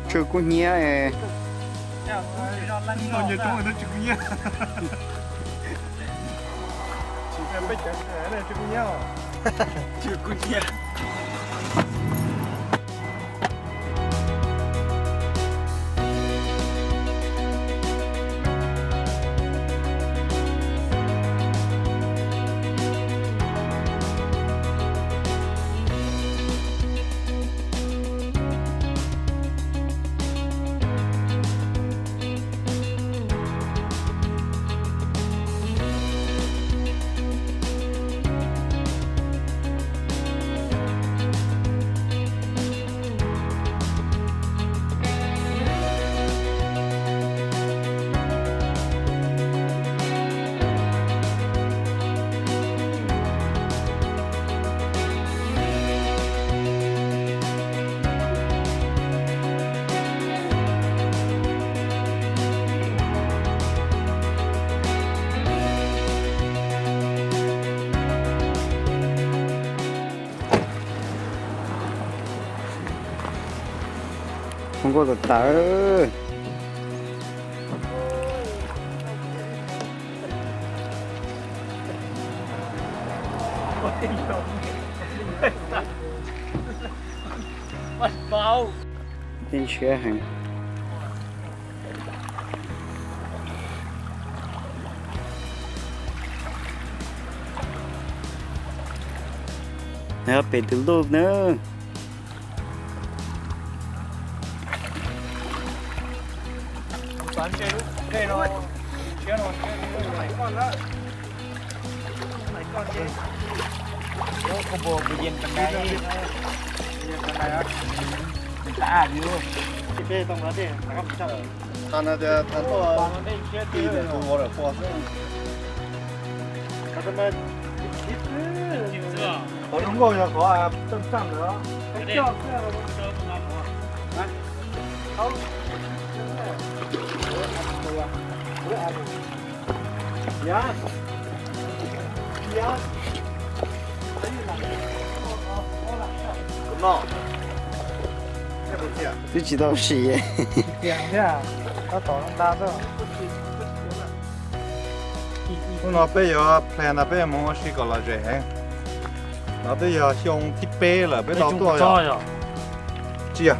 Tsw kub hnyiab. Hu nkauj tawv tawv. Thiab ntshiab heev. Pem tus luj na. Thaum no tias thaum tuaj ti tus ua lawm pua xwb. Qhov zoo nkauj yog qhov tseem tseem ntawd. Twb tsis tau sim. Hnub no peb yuav plan no peb yuav mus ua si kom lom zem heev. No twb yog xyoo thib peb lawm peb tau tuaj yom. Tsis yog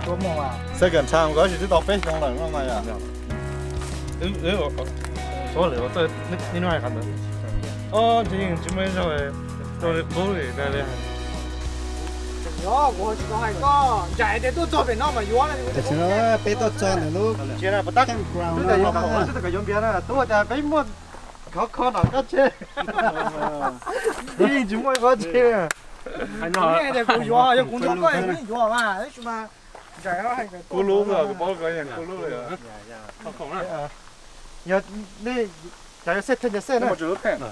second time, koj tsis twb tau peb xyoo lawm no mas yom. Tam sim no peb tuaj txog ntawm lub campground no. Tub tias peb muaj khov kho nram qab tsheb, yeej tsis muaj qhov tsheb. Kuv yuav, yog kuv nrog koj kuv yeej yuav mas, tab sis mas kuv lub, kuv paub koj yeej kuv lub. Yog nej cov yuav xej theej cov xej na.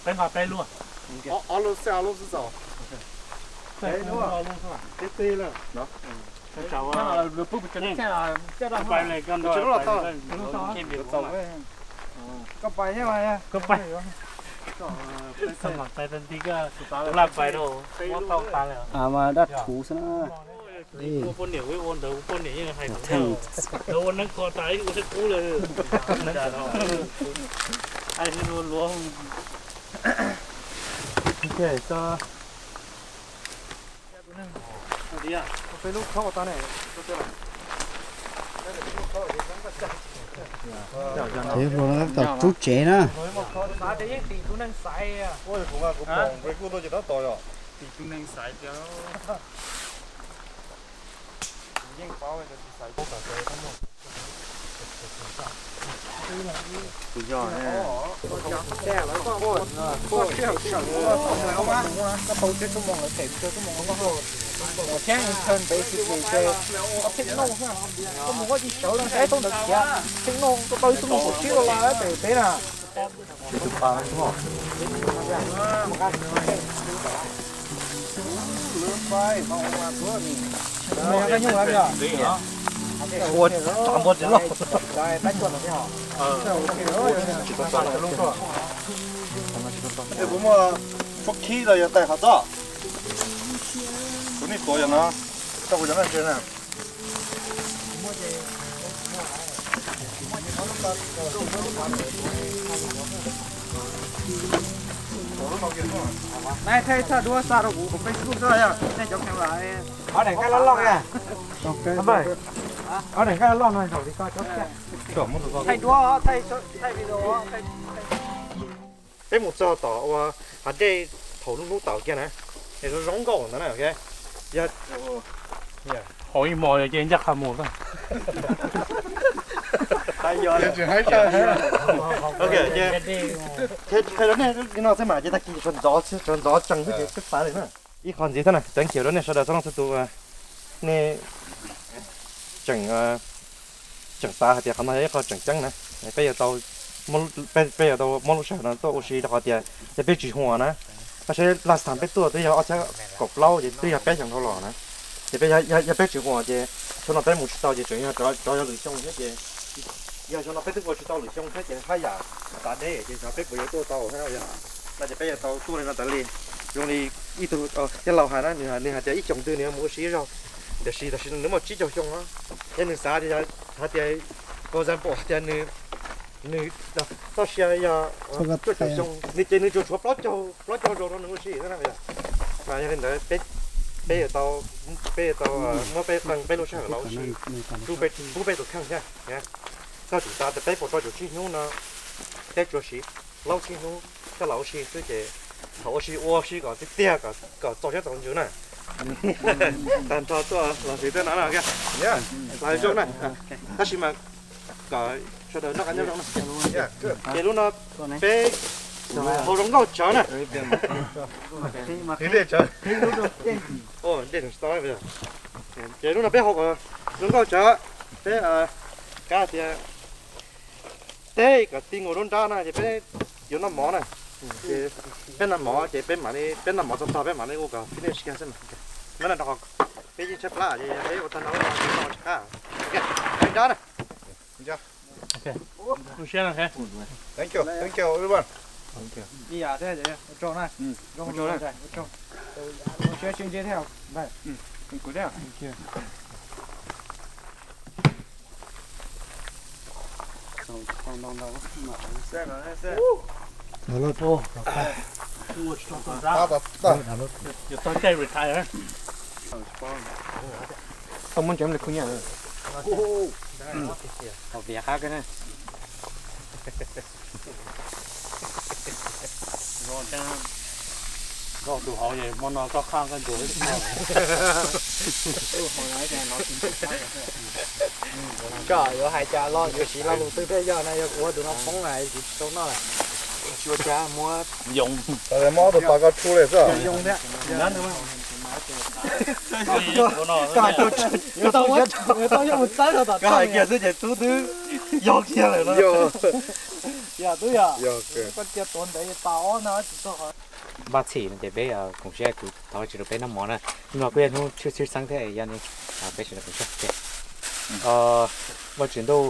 Peb nqa peb lub. Ob lub xwb, ob lub xwb txaus. Peb lub, peb lub xwb. Koj pais thiab mas. Koj pais. Mas dab thuv xwb na. Ua poj niam ua ntawd, ua poj niam yeej hais kuv, lawv ua neeb kho tas ib ua neeb qub lawm. Hais luag luag. Ces luag no tab tom rub tsev na. Koj tau tsib xuab moos lawm, them tsib xuab moos, koj pheej noj, koj mus koj tsis sawv no saib tau ntawd khiav, pheej noj, koj tau ib xuab moos kaum tsib dollar pem peb na. Ua tsav npua tsis loj. Kuv muaj tshuab khib los yog tais qhov txob. Kuv nej tuav yog no. Tau kuv cov nqaij ntses na. Nai, thaij txoj duab xa rau kuv Facebook xwb yog nej cov kheev lam. Ob daim nqaij loj loj na. Ob daim nqaij loj no zaum li ko. Thaij duab, thaij video. Peb mus txog tom uas hav dej thaum lub hnub tawm kiag na, es zoo zoo nkauj ntawd na. Yog haus ib hmo ces ncaj qha mus xwb. Qhia rau nej li no xwb mas ces tag kis sawv ntxov, sawv ntxov tsees xwb ces peb xav li na. Ib qho ntxiv thiab na, thank you rau nej sawv daws txog lub txhua tus, nej tseem tseem xav hais tias qhov no yog ib qho tseem ceeb na. Peb yuav tau, peb yuav tau muab lub sij hawm no tuaj ua si rau qhov tias yog peb tsis huam na, koj saib last time peb tuaj twb yog ob txhiab kaum plaub ces twb yog peb xyoos dhau los na. Ces peb, yog peb tsis huam ces xyoo no peb mus tsis tau ces tseem yog rov yog lwm xyoo thiab ces, yog xyoo no peb twb ua tsis tau lwm xyoo thiab ces haj yam tav deb ces xyov peb puas yuav tuaj tau thiab no. No ces peb yuav tau tuaj li no tas li. Zoo li ib tug tij laug hais na, nws hais tias ib xyoos twg nws yuav mus ua si ib zaug, tiam sis tam sim no nws muaj tsib caug xyoo no, thiab nws xav tias, hais tias, for example tias nws, nws txoj sia yog cuaj caum xyoo, nws ces nws tsuas tshuav plaub caug, plaub caug zaus rau nws ua si xwb na. Mas yog li ntawd peb yuav tau, peb yuav tau muab peb qee peb lub sij hawm los ua si, pub peb tus kheej thiab. Koj tsis xav tias peb puas rau caum tsib hnub no, peb tsuas siv plaub tsib hnub coj los ua si xwb ces thaum ua si ua si kom tiag tiag kom txaus siab txaus ntsws na. Tag nrho tuaj los sis tuaj no na, los zoo na. Tab sis mas kom sawv daws noj qab nyob zoo na. Ces lub no peb haus zoo nkauj tsawv na. Ces lub no peb haus zoo nkauj tsawv, peb kav tias teb kom ti nkaus lub nrab na ces peb yuav noj mov na. Ces peb noj mov ces peb mam li, peb noj mov txog tog peb mam li ua kom finish kiag xwb mas. Nyob no rau qhov peb yeej tshaib plab ces yog peb ua tag no ces noj tsis qab. Nrab na. Thank you, thank you everyone. Ib yam thiab, ua tsaug na. Zoo, ua siab sib ntsib thiab. Kuv thiab. Tau muab ntsev li khu nyiaj. Vias qab na. Tus hauv hmo no koj qhaj koj ncuav. Koj yuav hais cas los yuav siv lo lus twg thiaj yog na, yog kuv ua tus no poob na tsis tau noj. Tsis ua cas, muab yoov. Muab tus pas koj rhu li xwb. Koj hais kiag xwb ces tub twb yog kiag lawm no. Npaj txhim no ces peb koom siab kuv thov tsis rau peb noj mov na. Hnub no kuj yog hnub tshwj xeeb thiab yog li peb sawv daws koom siab. Vajtswv ntuj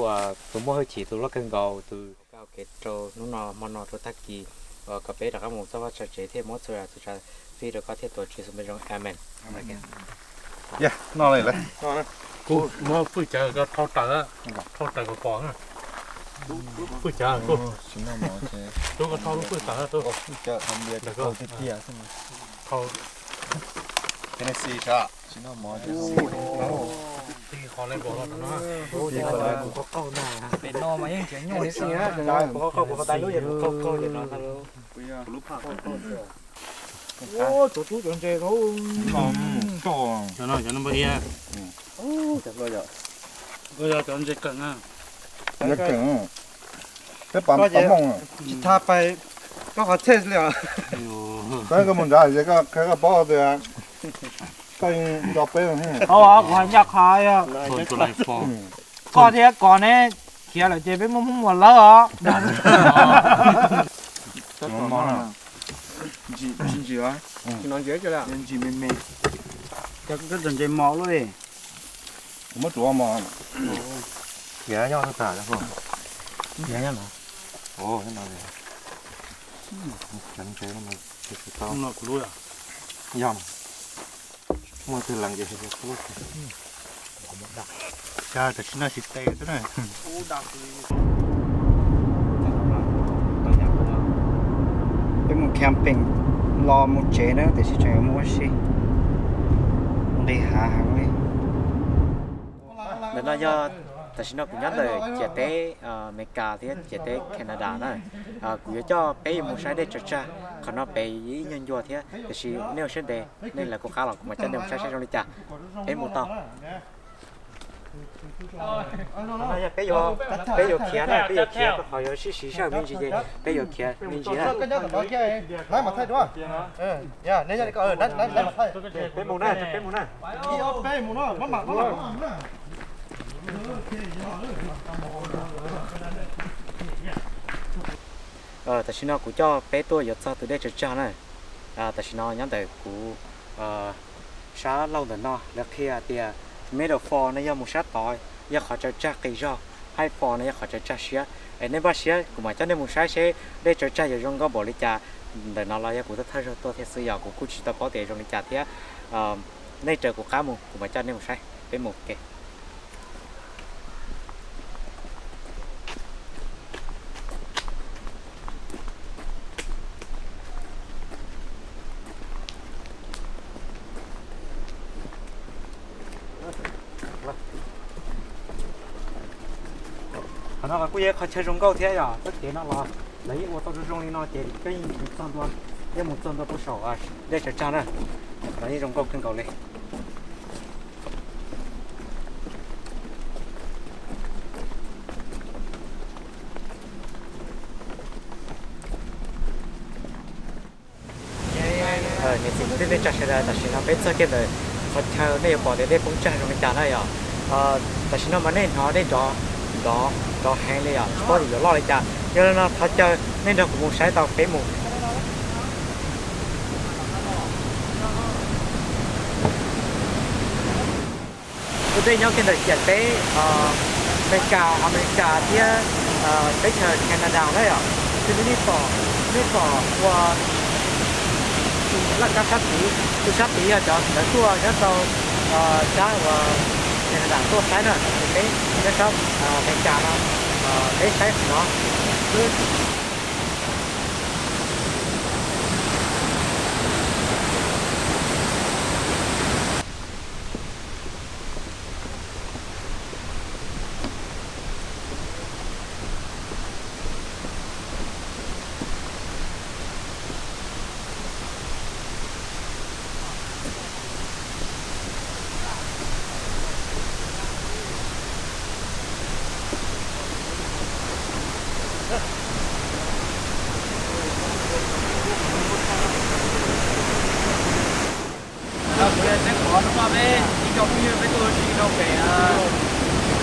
tus muaj hwj chim tus loj kawg nkaus tus ua kev rau hnub no hmo no rau tag kis kom peb rov qab mus txoj vaj txoj tsev thiab muab txhua yam txhua tsav fij rau koj thiab tuav Tswv Yexus npe zoo, amen. Kuv muab fwj cawv koj thauj raws, thauj raws kom pom. Fwj cawv, tub koj thauj lub fwj tawv tub. Pem no mas yeej tseem nyuaj li xwb. Cov tub cov ntses, cov no, cov no npawg Hiab. Cov ntses keem na. Peb pab mooj tsis tha pais koj qhov txhej li os. Koj mus nrad es koj paub tias koj nco peb. Kuv hais ncaj qha, koj thiab koj ne khiav lawm ces peb muaj hmoob muas lawm os. Ntsim me me. Koj tus ntses mos luaj li. Kuv muab tsuav mos. Khiav nyob tas. Khiav nyob no. Cov ntses no mas tsis tau. Yog. Muaj twg lees ces, tam sim no tsis tes xwb na. Peb mus camping los mus tsev na, tiam sis tseem yuav mus ua si, nqis hav heev li. Ntawm no yog tam sim no kuv nyob ntawm ciam teb Amelikas thiab ciam teb Canada na. Kuv yuav coj peb yuav mus saib dej tsaws tsag. Qhov no pem ib nyuag ncua thiab, tiam sis nej ua siab ntev, nej lawv kuv qab los kuv mam coj nej mus saib saib zoo li cas. Peb mus tau. Peb yuav, peb yuav khiav na, peb yuav khiav rau qhov yuav sib siv sij hawm me ntsis ces peb yuav khiav me ntsis na. Peb mus na, peb mus na. Tam sim no kuv coj peb tuaj yuav txog tus dej tsaws tsag na. Tam sim no nyob ntawm kuv sab laug ntawm no lawv qhia tias middle fall no yog mus sab tod, yog qhov tsaws tsag qis zog, high fall no yog qhov tsaws tsag siab. Es nej npaj siab kuv mam coj nej mus saib seb dej tsaws tsag yuav zoo nkauj npaum li cas. Ntawm no los yog kuv thawj thawj zaug tuaj thiab xwb, yog kuv kuj tsis tau paub tias zoo li cas thiab. Nej raws kuv qab mus, kuv mam coj nej mus saib. Peb mus ke. Qhov no los kuj yog qhov chaw zoo nkauj thiab, yog txoj kev no los lawv yeej ua tau zoo zoo li no ces peb yeej mus txog ntua, yeej mus txog ntua puag saum dej tsaws tsag na. Qhov no yeej zoo nkauj kawg nkaus li. Niam txiv kwv tij neej tsa sawv daws, tam sim no peb txog kiag ntawm qhov chaw nej yuav pom tias dej poob tsag zoo li cas na yom. Tam sim no mas nej hnov dej nrov, nrov, nrov heev li yom, tsis paub tias yuav loj li cas. Yog li no thov caw nej nrog kuv mus saib tau peb mus. Ua ntej nyob kiag ntawm ciam teb Amelikas, Amelikas thiab teb chaws Canada na yom, ces nej pom, nej pom ua laj kab sab tid, tus sab tid yog cov lawv tuaj nyob rau sab uas Canada tuaj saib na, ces peb nyob sab Amelikas no, peb saib qhov no xwb. Kuv yog Teb Qhov, hnub no peb ib co phooj ywg peb tuaj ua si rau pem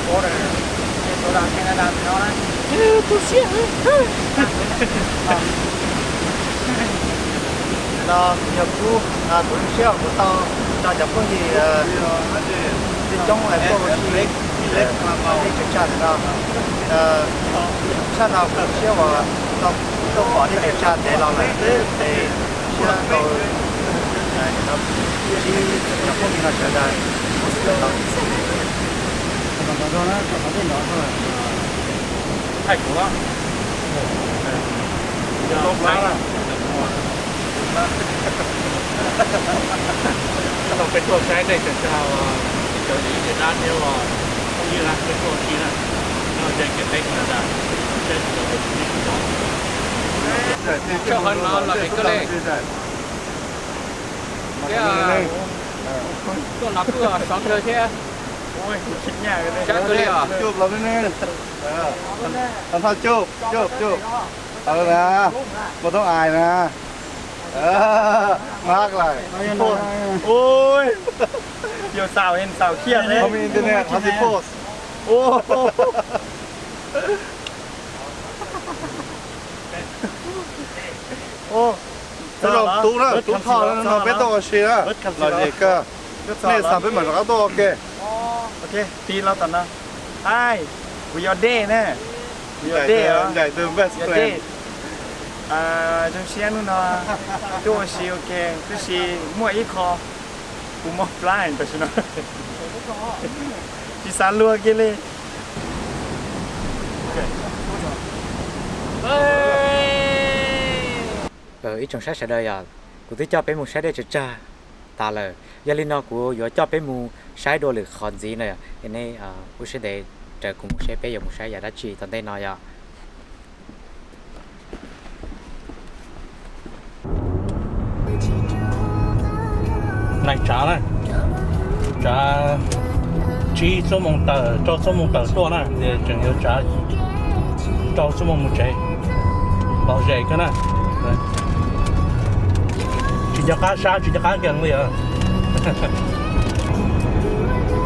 border, Canada pem no na. Tu siab. No yog kuv, kuv siab kuv tau nrog cov phooj ywg coob coob tuaj ua si dej tsaws tsag no. Tshaj no kuv siab uas tau pom dej tsaws tsag ntev los lawm es siab tau ntsib cov phooj ywg no sawv daws. Thaij kuv no. Tau peb tuaj saib dej tsaws tsag, ib cov yawm yij Vietnam thiab phooj ywg na, peb tuaj ua si na, nyob ze ciam teb Canada. Tsawg qhov no los nws koj li. Thiab tuaj no kuj sov kawg thiab. Sab kawg li os. Thov cub, cub, cub. Mus toob ais na. Mab lawm. Ui, yus xaus, yus xaus khiaj li. Internet, hos tsis post. Peb los tub na, tub thoj no peb tuaj ua si na. Los ces kawg, nej xav peb mam rov qab tuaj ua ke. Ok, tig los tom no. Hi, kuv yog Dej na. Kuv yog Dej, yog Dej. Zoo siab hnub no tuaj ua si ua ke, tab sis muaj ib qho Kuv mob plab tam sim no, tsis xav luag kiag li. Ib tsoom saib sawv daws yom, kuv twb coj peb mus saib dej tsaws tsag tas lawm, yog li no kuv yuav coj peb mus saib dua lwm qhov ntxiv na. Nej ua siab ntev raws kuv mus seb peb yuav mus saib yam dab tsi tom ntej no yom. Nais tsav na, tsav tsib xuab moos tawm, rau xuab moos tawm tuaj na, ces tseem yuav tsav rau xuab moos mus tsev. Lom zem kawg na. Tsis nco qab sab, tsis nco qab nkees li os.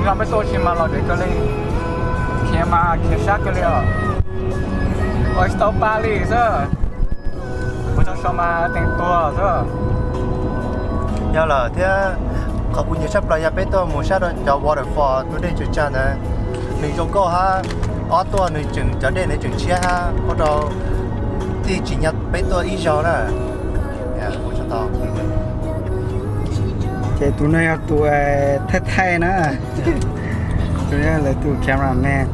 Nyob peb tuaj tsis mas lom zem kawg li, khiav mas khiav sab kawg li os. Ua tsis tau pa li xwb. Ua tsaug so mas teem tuag xwb. Yog lawm thiab, qhov kuv nyiam tshaj plaws yog peb tuaj mus saib rau cov waterfall, tus dej tsaws tsag ntawd. Nws zoo nkauj hab, ob tuaj nws tseem cov dej nws tseem tshiab hab, ua rau thiaj tsim nyog peb tuaj ib zaug na. Ces tus no yog tus thaij thaij na, tus no yog lawv tus camera man.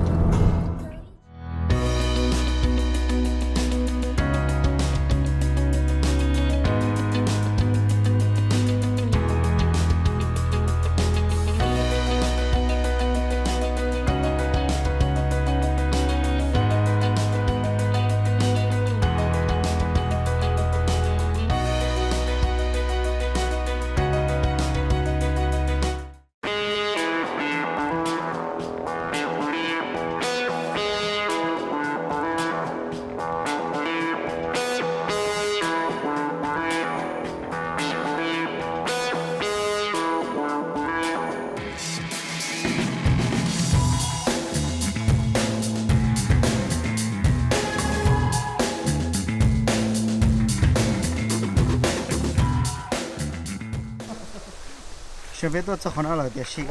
Seb peb tuaj txog qhov no lawm tiam sis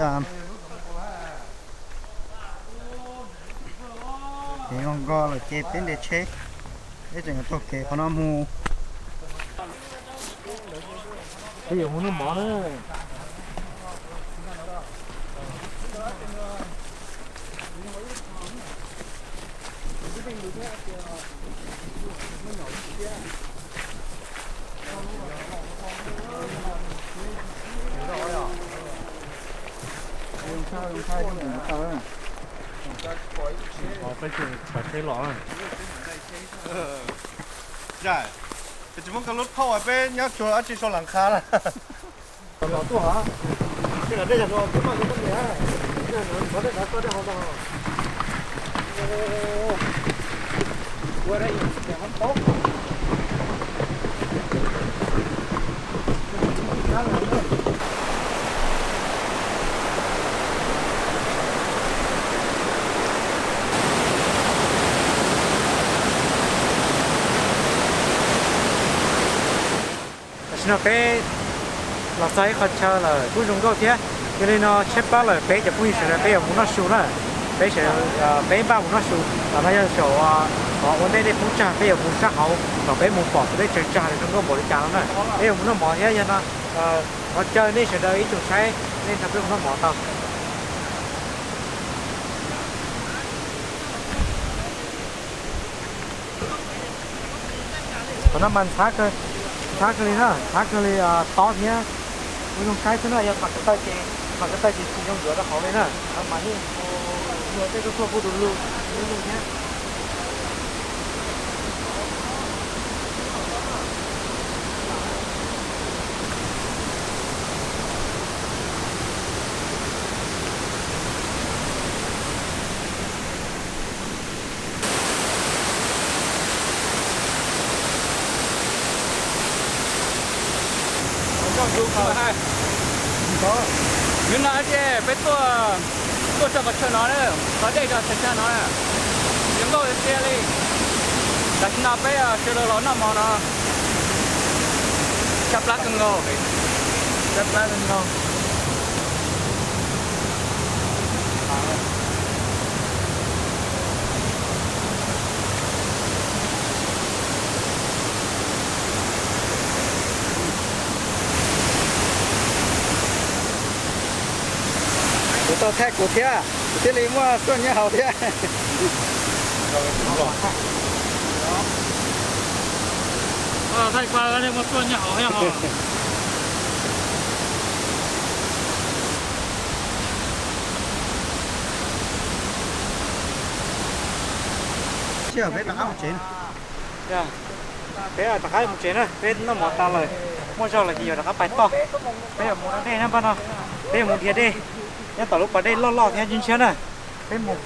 kev zoo nkauj lawm ces peb nres tsheb, peb tseem yuav taug kev qhov no mus. Peb yuav mus noj mov na. Peb tseem tshav tsheb los na. Tsis muab koj lub thauj, peb nyob tsuag dab tsi sau las qha lawm. Tam sim no peb los txog ib qho chaw lawm kuj zoo nkauj thiab. Yog li no tshaib plab lawm peb cov phooj ywg sawv daws peb yuav mus noj su na. Peb sawv, peb npaj mus noj su. Tam no yog saum qhov ua ntej dej poob tsag, peb yuav mus sab hauv kom peb mus pom tus dej tsaws tsag zoo nkauj npaum li cas no na. Peb yuav mus noj mov thiab, yog no thov caw nej sawv daws ib tsoom saib nej nrog peb mus noj mov tau. Qhov no mas ntxhab kawg li na, ntxhab kawg li, tob thiab. Kuv zoo saib xwb na, yog tham ko taw ces, tham ko taw ces tsis zoo yuav rau hauv li na. Mas yeej ua tej tub tuaj kuj du lug, du lug thiab. Hnub no ces peb tuaj, tuaj txog qhov chaw no, qhov dej tsaws tsag no, zoo nkauj tiag tiag li. Tam sim no peb sawv daws los noj mov no, tshaib plab kawg nkaus, tshaib plab kawg nkaus. Thaij kuv thiab, kuv thiaj li muaj tuaj nyiaj haus thiab. Thaij kuv thiaj muaj tuaj nyiaj haus thiab os. Peb rov qab mus tsev na, peb noj mov tas lawm, muaj zog los ces yuav rov qab pais toj. Peb yuav mus da dej na npaj no, peb yuav mus dhia dej nyob tom lub pas dej loj loj thiab ntshiab ntshiab na. Peb mus.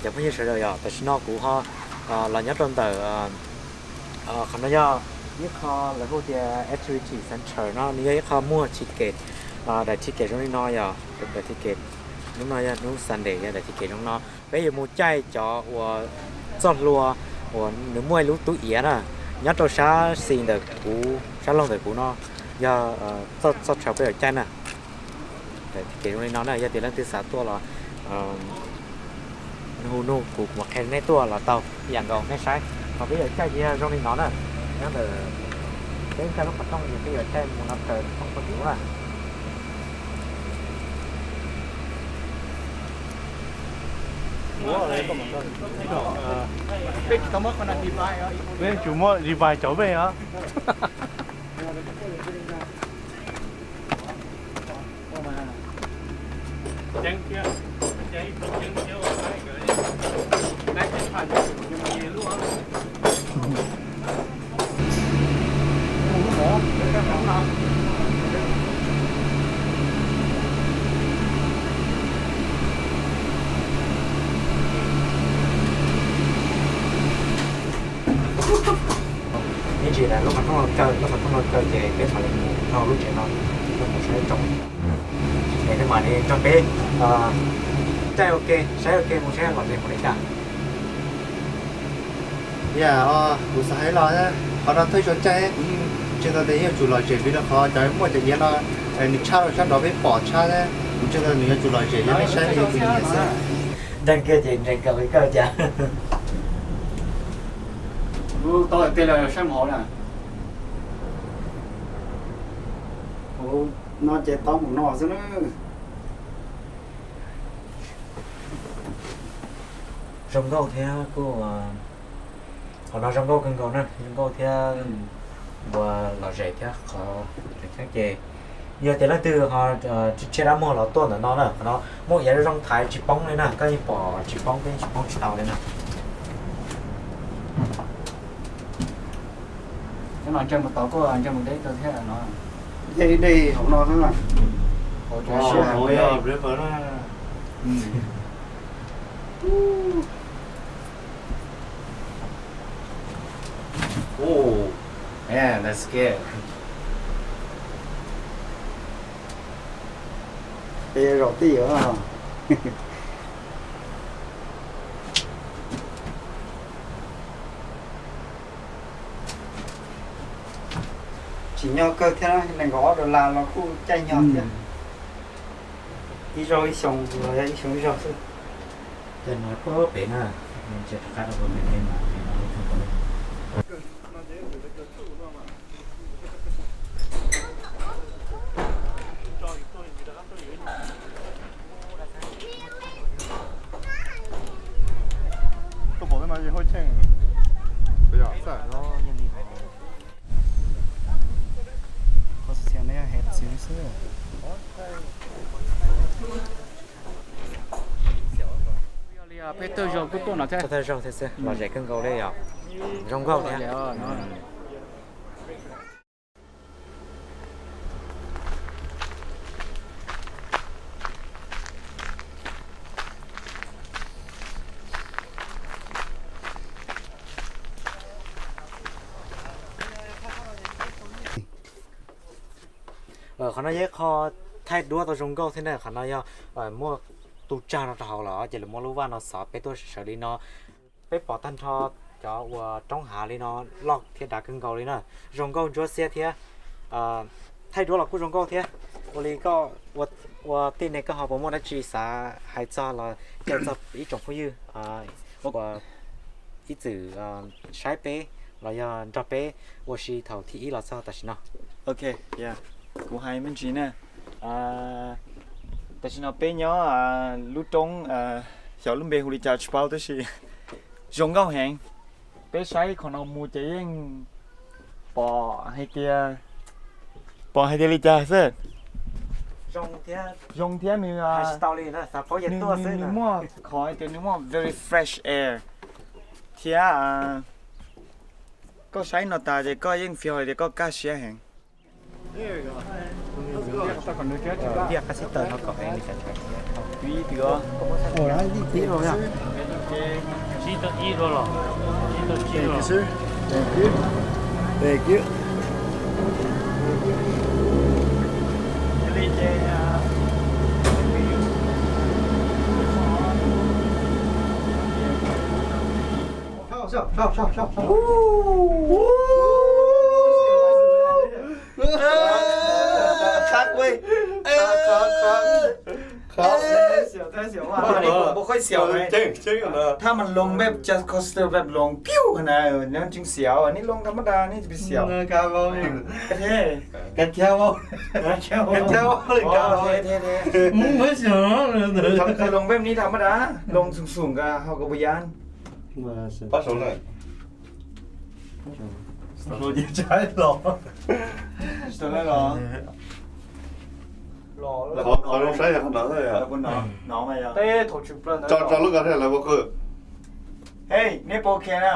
Cov phooj ywg sawv daws, yog tam sim no kuv ho los nyob rau ntawm qhov no yog ib qho lawv hu tias activity center no, nws yog ib qho muag ticket, daim ticket zoo li no yog daim ticket, hnub no yog hnub Sunday yog daim ticket zoo no. Peb yuav mus caij cov uas txoj hlua uas nws muaj ib lub tub iav na, nyob rau sab xis ntawm kuv, sab laug ntawm kuv no, yog txoj chaw peb yuav caij na. Ticket zoo li no na, yog tias leej twg xav tuaj los nug nug kuv, kuv mam qhia nej tuaj los tau ib yam nkaus nej saib. Qhov peb yuav caij ces yog zoo li no na, nyob ntawm peb caij lub qhov rooj ces peb yuav caij mus no raws thoob puag tim ub na. Peb tsis tau muab qhov no divide os. Peb tsis muab divide cov vej os. Ib ntsis lub qhov rooj no kaw, lub qhov rooj no kaw ces peb mam li mus rau lub tsev no, mus saib zoo. Es nej mam li nrog peb caij ua ke, saib ua ke mus seb lom zem mus li cas. Yam kuv xav hais los, qhov no thawj zaug caij kuv yeej ntsia tau tias yuav tsum lom zem vim rau qhov cov muaj cov iav no nws tshab rau sab nrad peb pom tshab, kuv ntsia tau nws yuav tsum lom zem, yog nej saib nej yuav tsum nyiam xwb. Ntseeg kiag ces ntseeg kawg li kawg cas. Lub taub hau tej los saib mus hauv na. Hauv no ces tau mus no xwb na. Zoo nkauj thiab kuj, qhov no zoo nkauj kawg nkaus na, zoo nkauj thiab ua lom zem thiab qhov tseem ceeb ces yog tias leej twg ho tsis tshiab dab muag los tuaj ntawm no na, qhov no muaj iav zoo thaiv tsis poob li na, koj yeej pom tsis poob, koj yeej tsis poob tsis tau li na. Cov no ntsia mus tod kuj ntsia mus deb kawg thiab no. Yog ib dej hauv no xwb na. Hauv yog river na. Oh, man, that's scary. Peb zaum tij os. Tsim nyog kawg thiab, nees nkaum ob dollar los kuj caij nyog thiab. Ib zaug ib xyoo los yog ib xyoo ib zaug xwb. Caij no puag pem na, tsis rov qab rau puag pem no. Tuaj pom tej no yeej hoob cheej, yog xaj no. Qhov tseem ceeb no yog hais txiv xwb. Yog li peb thawj zaug kuj tuaj no thiab. Thawj zaug thiab xwb, lom zem kawg nkaus li yom. Zoo nkauj thiab. Qhov no yog ib qho thaij duab tau zoo nkauj thiab na, qhov no yog muaj tus tsag no rau hauv los ces lawv muab lub vaj no xov peb tuaj sawv li no. Peb pom tag nrho cov uas roob hav li no loj thiab dav kawg nkaus li na, zoo nkauj ntsuab xiab thiab. Thaij duab los kuj zoo nkauj thiab. Ua li koj ua tij ne, koj ho puas muaj dab tsi xav hais txog los caw txog ib tsoom phooj ywg uas ib txwm saib peb los yog nrog peb ua si thaum thib ib los txog tam sim no? Ok, kuv hais me ntsis na. Tam sim no peb nyob lub roob, xyov lub npe hu li cas tsis paub tab sis zoo nkauj heev. Peb saib qhov no mus ces yeej pom hais tias, pom hais tias li cas xwb. Zoo thiab nws, nws muaj qhov hais tias nws muaj very fresh air thiab. Koj saib no tas ces koj yeej fiv hais tias koj kaj siab heev. Ib qab xib taws no kom li cas? Ib tug, tsib tug ib los, tsib tug ib los. Khab, khab, khab. Ua li kuv kuj xyaum, tab sis mas loo peb jas coaster peb loo piu na, nws tseem xyaum, nej loo tham ma das nej tsis xyaum. Loo peb ni tham ma das, loo xoom xoom ka ho ka puas yab. Pab saud na. Qhov zoo saib yog qhov no xwb. Tso, tso lub ko thiab lawv puas qw? Hej, neb puas khiav na?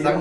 Xeev,